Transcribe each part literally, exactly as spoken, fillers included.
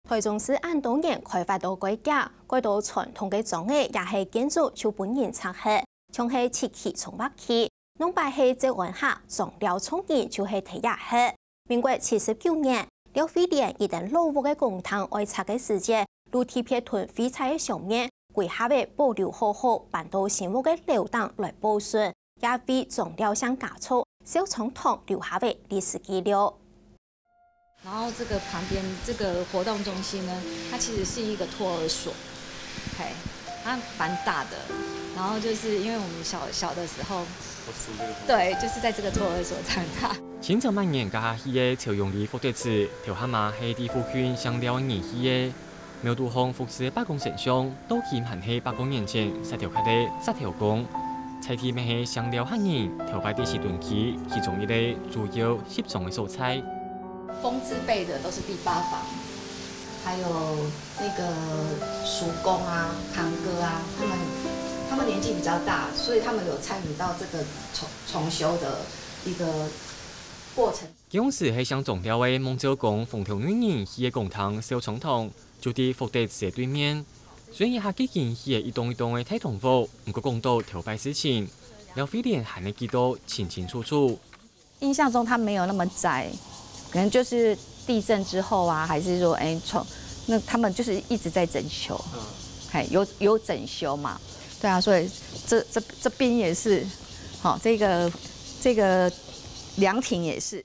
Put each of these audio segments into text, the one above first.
臺中市恁多年開發到蓋遽，蓋多傳統个庄仔也係建築就分人拆忒，像係七期重劃區，往擺係蹧安客庄寮族人就係在這歇。民國七十九年，廖惠蓮一等老屋个公廳愛拆个時節，就特別同廢柴个相面，歸合仔保留好好，搬到新屋个樓頂來保存，也為庄廖姓家族紹昌堂留下个歷史記錄。 然後這個旁邊這個活動中心呢，它其實是一個托兒所，嘿，它蠻大的。然後就是因為我們小小的時候，對，就是在這個托兒所長大。清朝末年該下起个朝陽里福德祠，頭下嘛係在附近姓廖人起个。廟肚項福字伯公神像，到今還係百過年前石頭刻个石頭公。在地乜係姓廖客人頭擺在西屯區其中一個主要集中个所在。 風字輩的都是第八房，還有那個叔公啊、堂哥啊，他們他們年紀比較大，所以他們有參與到這個重重修的一個過程。該央時係姓莊廖个孟昭公封頭女人起个公廳紹昌堂，就在福德祠對面。雖然這下既經起了一棟一棟个大堂屋，毋過講到頭擺事情，廖惠蓮還係記到清清楚楚。 印象中它沒有那麼窄，可能就是地震之後啊，還是說，哎，從那他們就是一直在整修，哎，有有整修嘛，對啊，所以這這這邊也是，好，這個這個涼亭也是。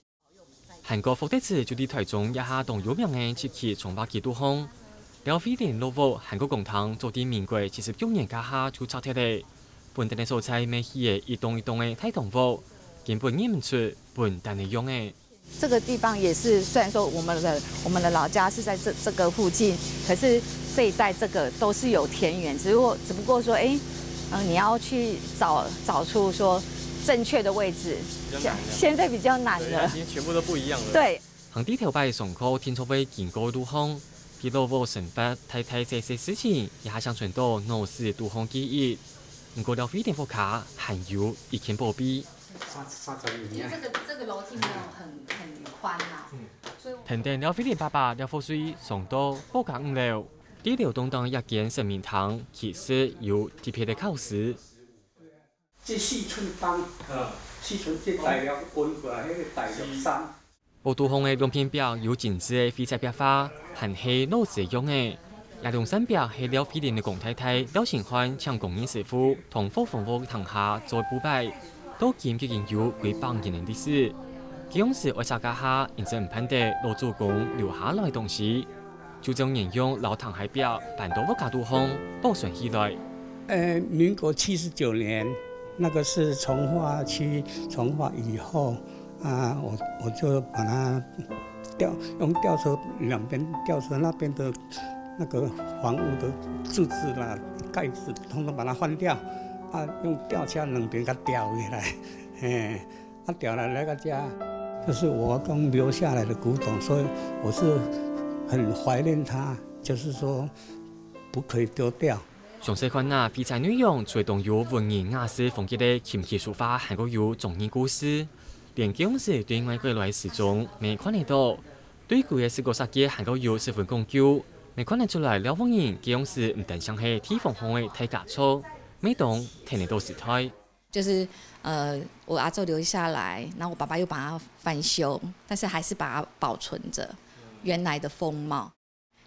還過福德祠就在臺中這下當有名个七期重劃區肚項，廖惠蓮老屋還過公廳早在民國七十九年該下就拆忒了。 本旦个所在乜起了一棟一棟个大堂屋，根本認毋出本旦个樣仔。這個地方也是，雖然說我們的我們的老家是在這這個附近，可是這一帶這個都是有田園，只不過只不過說，哎，嗯，你要去找找出說正確的位置，現在比較難了。已經全部都不一樣了。對。 行在頭擺上課定著會經過个路項，佢老屋生活大大細細事情，這下常存到腦屎肚項記憶。毋過廖惠蓮屋下還有一件寶貝。其實這個這個樓梯沒有很很寬啦，所以我跈等廖惠蓮爸爸廖福瑞上到屋下五樓，在樓棟頂一間神明廳，其實有特別个巧思。 這四寸重，四寸，這大了分過來，彼个大了三。屋肚項个兩片壁有精緻个廢柴壁畫，還係老式个樣仔。這兩扇壁係廖惠蓮个公太太廖新煥請工人師傅同伙房屋頂下做布擺，到今已經有幾百年个歷史。該央時愛拆該下，因為毋盼得老祖公留下來个東西， 就將原樣摎頂下壁搬到屋下肚項保存起來。呃，民國七十九年，那個是重劃區，重劃以後啊，我我就把它吊，用吊車兩邊吊車那邊的那個房屋的柱子啦、蓋子，通通把它換掉，啊，用吊車兩邊給吊起來，嘿。 啊，調來來到家，就是我阿公留下來的古董，所以我是很懷念它，就是說不可以丟掉。詳細看啊，廢柴內容除了當有文人雅士風格个琴棋書畫，還過有忠義故事，連該央時對外國來時裝乜看得到。對舊个石膏設計還過有十分講究，乜看得出來廖屋人該央時毋單淨係地方項个大家族，乜當跈得到時代。 就是呃，我阿祖留下來，然後我爸爸又把它翻修，但是還是把它保存著原來的風貌，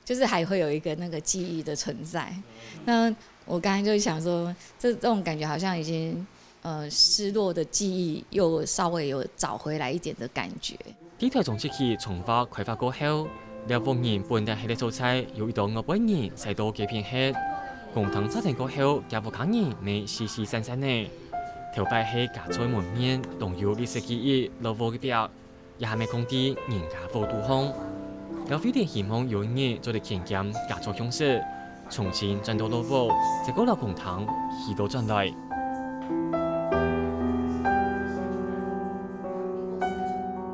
就是還會有一個那個記憶的存在。那我剛才就想說，這這種感覺好像已經呃失落的記憶又稍微有找回來一點的感覺。 在臺中市區重劃開發過後，廖屋人本來歇个所在有一到五百人徙到該片歇。工廠拆忒過後，厥屋下人乜四四散散仔。頭擺係家族門面，當有歷史記憶老屋个壁，這下乜囥在人家屋肚項。廖惠蓮希望有一日做得牽兼家族樣式，重新轉到老屋，再過摎工廠起倒轉來。